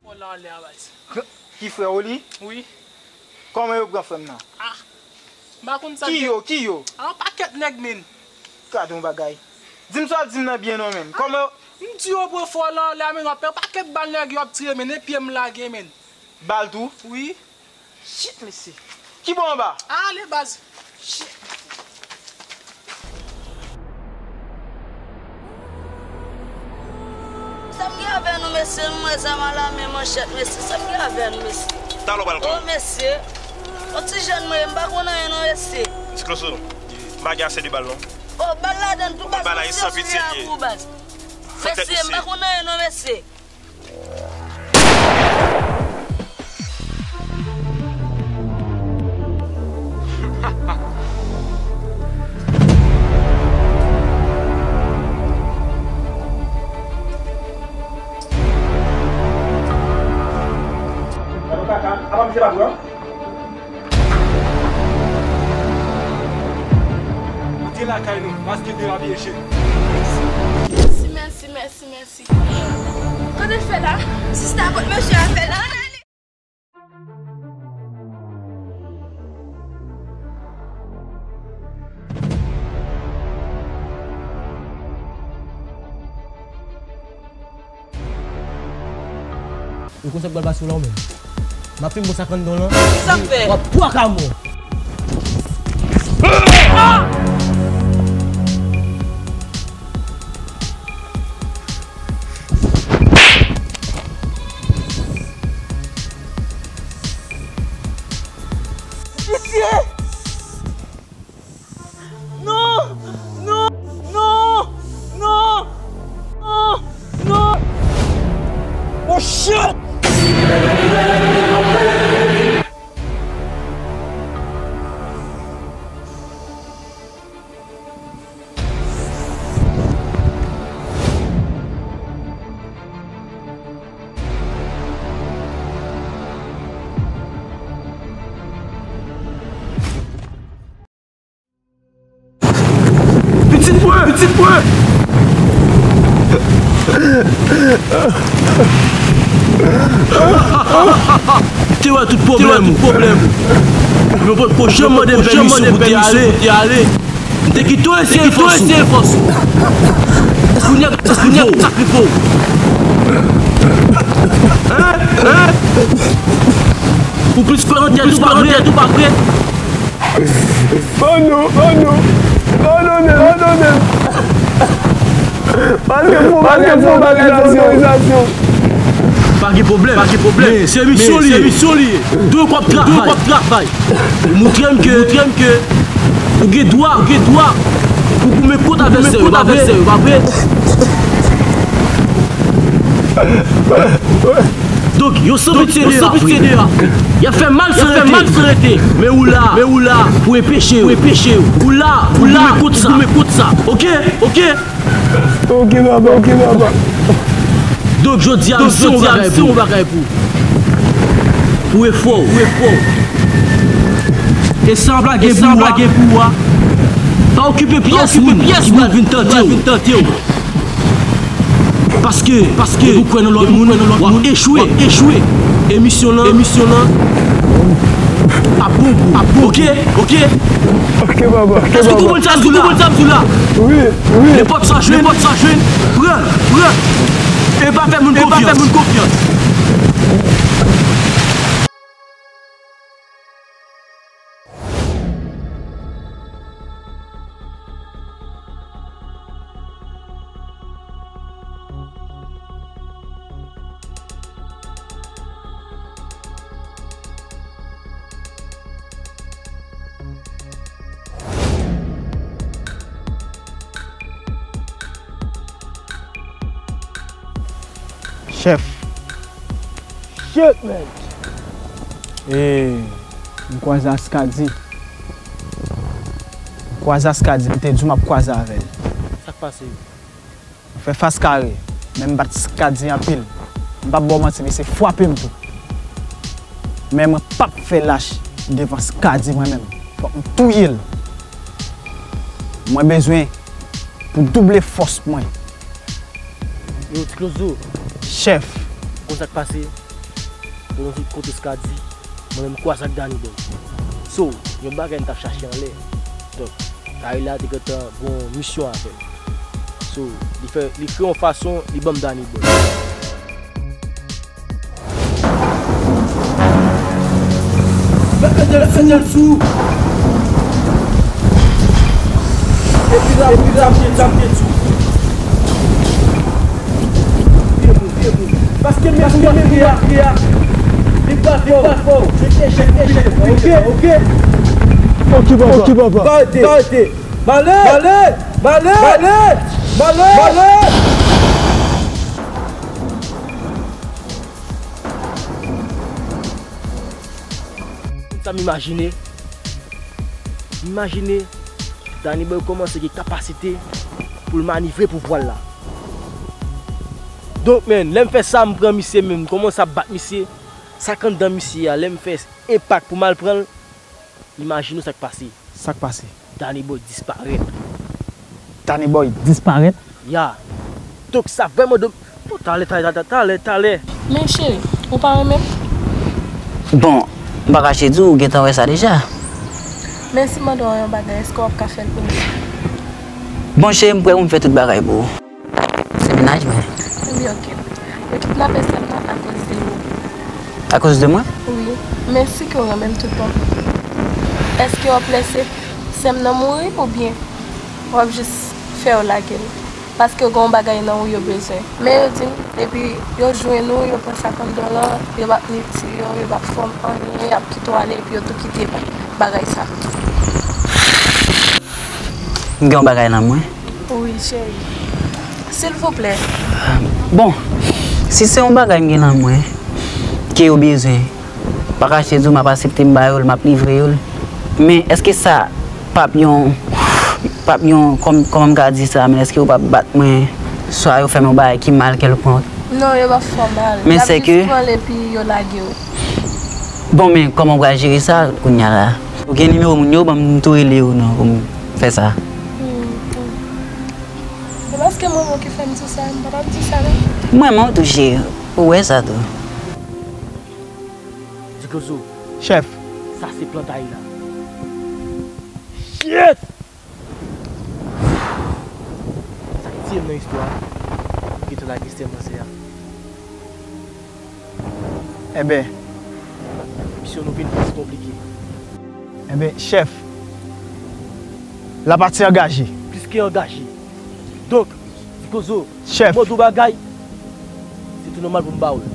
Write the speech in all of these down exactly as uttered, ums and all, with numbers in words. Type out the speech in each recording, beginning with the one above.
Fò la anlè a, baz. Ki frè w li? Wi. Kòman yo pran frè m nan? Ah, m pa konn sa. Ki yo? Ki yo? Ah, yon pakèt nèg, men. Gade yon bagay. Di m sa w ap di m nan byen non, men. Kòman yo? M di yo pran fò la anlè a, men, w ap pè pakèt bal nèg yo ap tire, men, e pye m lage, men. Bal tou? Wi. Shit, mesye. Ki bò anba? Ale, baz. Shit. Sa m gen avè nou, mesye? M wè zam alame, manchèt, mesye. Sa m gen avè nou, mesye? Talò pral kòman? O, mesye. Yon ti jèn mwen ye, m pa konn anyen non, mesye. Ti Klozo, m pa gen ase de bal non. O, bal ladann tou, baz. Bal la e san pitye li ye. Mesye, m pa konn anyen non, mesye. Ou te lakay nou, maske derape cheri. Mèsi, mèsi, mèsi, mèsi. Kote l fè la? Sista, kot mesye a fè la? Ann ale! Ou konn sa k pral pase w la ou menm? M ap fin bon sa k anndan w lan. Sa m fè? W ap twa ka mò. Pitye! Non! Non! Non! Non! Non! Non! Oh shit! Pitit mwen! Pitit mwen! Te wè tout pwoblèm ou. Te wè tout pwoblèm ou. Mwen potko janm mande pèmisyon pou te ale. M te kite w eseye fòs ou. Kounye a, kounye a, sa k rive w. Hein? Hein? Ou plis pè nan tèt ou pa vre, ou pa vre? Oh non, oh non. Padone, padone. Paske fon bagay sou otorizasyon. Pa gen pwoblèm, pa gen pwoblèm. Men se misyon li ye. Dwe k ap travay. Dwe k ap travay. Ou montre m ke, montre m ke ou gen dwa, ou gen dwa pou goumen kont advèsè yo, pa vre? Donk, yo san pitye de a, y ap fè mal san rete. Men ou la, men ou la pou enpeche yo, pou enpeche yo. Ou la, ou la pou goumen kont sa. Oke, oke. Oke, papa, oke, papa. Donk, jodi a, m se yon bagay pou ou. Pou efò w. Pou efò w. E sa m ap lage pou ou a, pa okipe pyès moun ki pou vin tante w. Paske, paske, depi w kwè nan lòt moun, w ap echwe, w ap echwe. E misyon lan, e misyon lan ap bon pou ou. Ap bon. Oke, oke. Oke, papa, oke, papa. Èske w konprann sa m di w la? Wi, wi. Nenpòt sa jwenn, nenpòt sa jwenn, pran, pran. E pa fè moun konfyans. E pa fè moun konfyans. Chèf. Shit, man. E, m kwaze Askadi. M kwaze Askadi, m te di w m ap kwaze avè l. Sa k pase? M fè fas kare, men m bat Skadi anpil. M p ap ba w manti, misye frape m tou. Men mwen p ap fè lach devan Skadi mwen menm. Fòk m touye l. Mwen bezwen pou double fòs mwen. Yo, Ti Klozo. Chèf. Ou konn sa k pase? Bon, tout kote s ka di, mwen menm kwaze ak Danny Boy. So, yon bagay m t ap chache anlè. Donk, Kayla te gentan gon misyon avè l. So, li fè, li fè yon fason, li ban m Danny Boy. Mete l sou. Epi la, epi la, mete l sou. Paske men, paske men, li pa fò, li pa fò. Se echèk, echèk, ok, ok. Ok, papa. Ok, papa. Pa rete, pa rete. Bale, bale, bale, bale, bale. Sa m imajine, m imajine Danny Boy kòmanse gen kapasite pou l manevre pouvwa l la. Donk, men, lè m fè sa, m pran misye, men m kòmanse ap bat misye. Sa k anndan misye a, lè m fè enpak pou m al pran l, imajine w sa k pase. Sa k pase? Danny Boy disparèt. Danny Boy disparèt? Ya. Donk sa vrèman do-, bon, talè, talè, talè, talè, talè. Men cheri, ou pa renmen m? Bon, m pa kache di w, ou gentan wè sa deja. Men si m mande w yon bagay, èske w ap ka fè l pou mwen? Bon, cheri, m prè pou m fè tout bagay pou ou. Se mennaj mwen. Wi, ok. Yo kidnape sè m nan akoz de ou. Akoz de mwen? Wi. Men si ke w renmen m tout bon, èske w ap lese sè m nan mouri oubyen w ap jis fè yo lage l? Paske yo gen yon bagay nan ou yo bezwen. Men yo di m, depi yo jwenn ou, yo pran senkant dola, yo p ap ni ti yo, yo p ap fè w anyen, y ap kite w ale, epi yo tou kite bagay sa. M gen yon bagay nan mwen. Wi, cheri. Silvouplè. Bon, si se yon bagay m gen nan mwen, ke yo bezwen, pa kache di w m ap aksepte m ba yo l, m ap livre yo l. Men èske sa p ap yon, p ap yon, kòm, kòman m ka di sa, men èske yo p ap bat mwen, swa yo fè m yon bagay ki mal kèlkonk? Non, yo p ap fè w mal. Men y ap jis pran l epi yo lage w. Bon, men kòman w pral jere sa kounye a la? Ou gen nimewo moun yo, ban m tou rele yo non pou m fè sa. Hmm, hmm. Se paske mwen menm ki fè m di sa, m pa t ap di sa non. Mwen menm tou cheri, ou wè sa tou. Dikozo. Chèf. Sa se plan Kayla. Shit! Sa k tiye m nan istwa a, ki te lage sè m nan se a. Enben. Misyon nou vin plis konplike. Enben, chèf, la pati angaje. Plis ke angaje. Donk, Dikozo, chèf, mwen di w bagay, se tou nòmal pou m ba w l.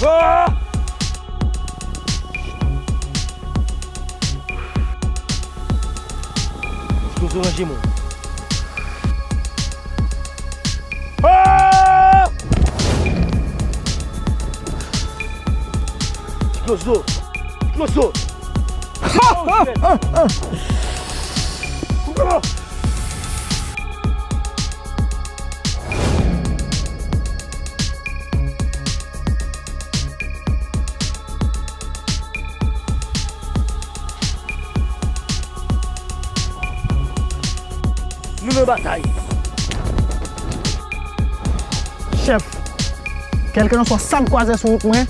Ah! Eksploze ranje mwen. Ah! Eksploze! Eksploze! Nou nan batay. Chèf, kèlkelanswa sa m kwaze sou wout mwen,